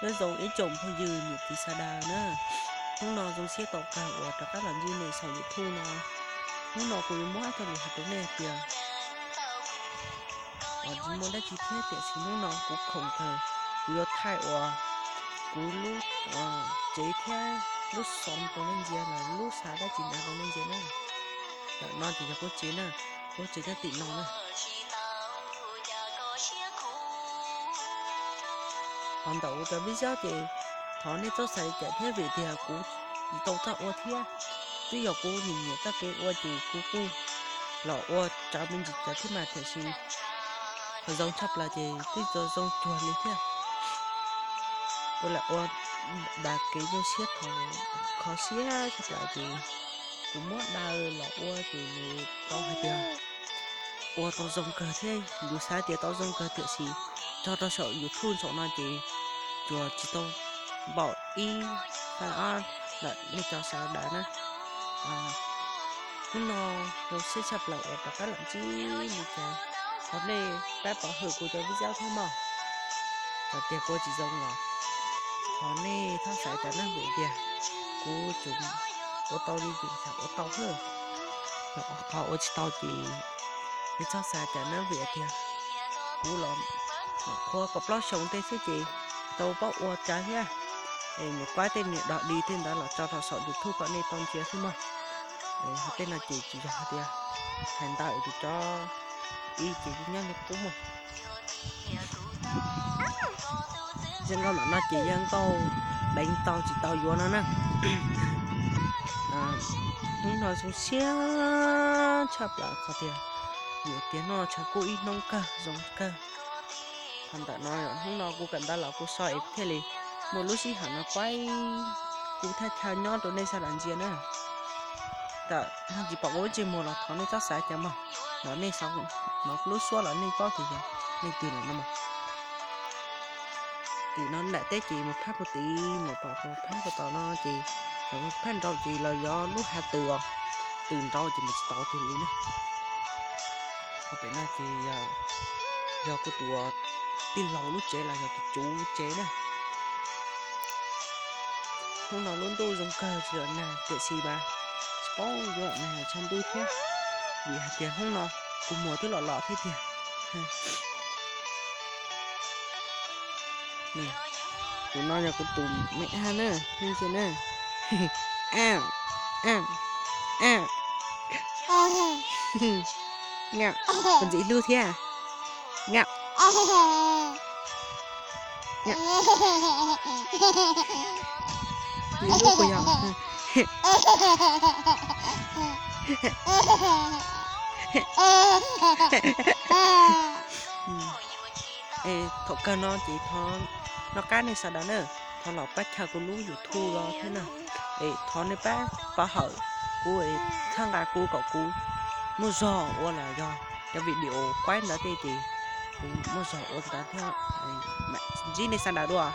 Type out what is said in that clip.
Nyob zoo ib tsoom phooj ywg niam txiv sawv daws na, hnub no zoo siab tau kawg uas rov qab los ntsib nej saum YouTube no. Hnub no kuv yuav muab ib txoj lus hais rau nej tias, tsis muaj dab tsi thiab tiam sis hnub no kuv khoom kawg, kuv yuav thaij uas kuv lub tsev thiab lub xov rau nej ntsia los lub xav dab tsi ntawd rau nej ntsia na. Ntawm no ces yog kuv tsev na, kuv tsev nyob tim no na. Ho ntawm ua cov vij zab ces thov nej txhob xav li cas thiab vim tias kuv tsis tau txoj ua thiab. Twb yog kuv nim nyiam txoj kev ua ces kuv kuj los ua tsawv me ntsis cov thiab mas tiam sis qhov zoo tshaj plaws ces twb txo zoo cuag li thiab. Kuv lam ua dav kev zoo siab thaum kho siab tshaj plaws ces kuv muab daws los ua ces nws tau hais tias ua tau zoo kawg thiab yus xav tias tau zoo kawg tiam sis tso rau saum YouTube saum no ces tsuas tsis tau npaum ib fais ob lawm nej cov sawv daws na. Hnub no zoo siab tshaj plaws uas rov qab los ntsib li cas, thov nej pab pov hwm kuv cov vij zab thiab mog. Txawm tias kuv ua tsis zoo los thov nej txhob xav cas na vim tias kuv tsuas ua tau li kuv xav ua tau xwb. Qhov ua tsis tau ces nej txhob xav cas na vim tias kuv los qhua kaum plaub xyoo tej xwb ces tau paub ua tsawv thiab. Es nyuam qhuav tej niag dog dig tej ntawd los tso rau saum YouTube kom nej tau ntsia xwb mog. Hais tej no ces tsis yog hais tias hais ntawm tus cov ib ces nyob li qub mog. Zoo nkauj ntawm no ces yog nkauj deev tau tsis tau yuav no na. Hnub no zoo siab tshaj plaws qhov tias yus tias noj tshav kub ib hnub kawg zoo kawg. Qhov ntawm no hnub no kuv kawm ntawv los kuv so es thiaj li muaj lub sij hawm no kuaib kuv thaj chaw nyob rau nej sawv daws ntsia na. Tawm tsis pom kuv lub ntsej muag los thov nej txhob xav cas mog, los nej hnov lub suab los nej paub tias yog leej twg lawm no mog. Tim no nram teb ces mus phab puag tid mus pom puag phab puag tom no ces phab nraud ces los yog lub hav twm os, twm nraud ces mus tsis tau twg li na. Ho pem no ces yog kuv tus tij laug lub tsev los yog tus tswv tsev na. Hnub no lub ntuj zoo kawg tsis nag tiam sis mas tsis paub yuav nag tshav ntuj thiab, vim hais tias hnub no kuv muag twb los los thiab tiag. Tus no yog kuv tus me ab na, ntsia na. Kuv ntxim hlub thiab. Ntxim hlub kuv yog. Thaum kawg no ces thov noj qab nej sawv daws na, thov los pab chaw kuv lub YouTube los thiab na. Es thov nej pab pov hwm kuv, txhawb nqa kuv kom kuv muaj zog ua los yog cov video kuaib ntawd tej ces kuv muaj zog ua ntawd thiab. Ntsib nej sawv daws dua.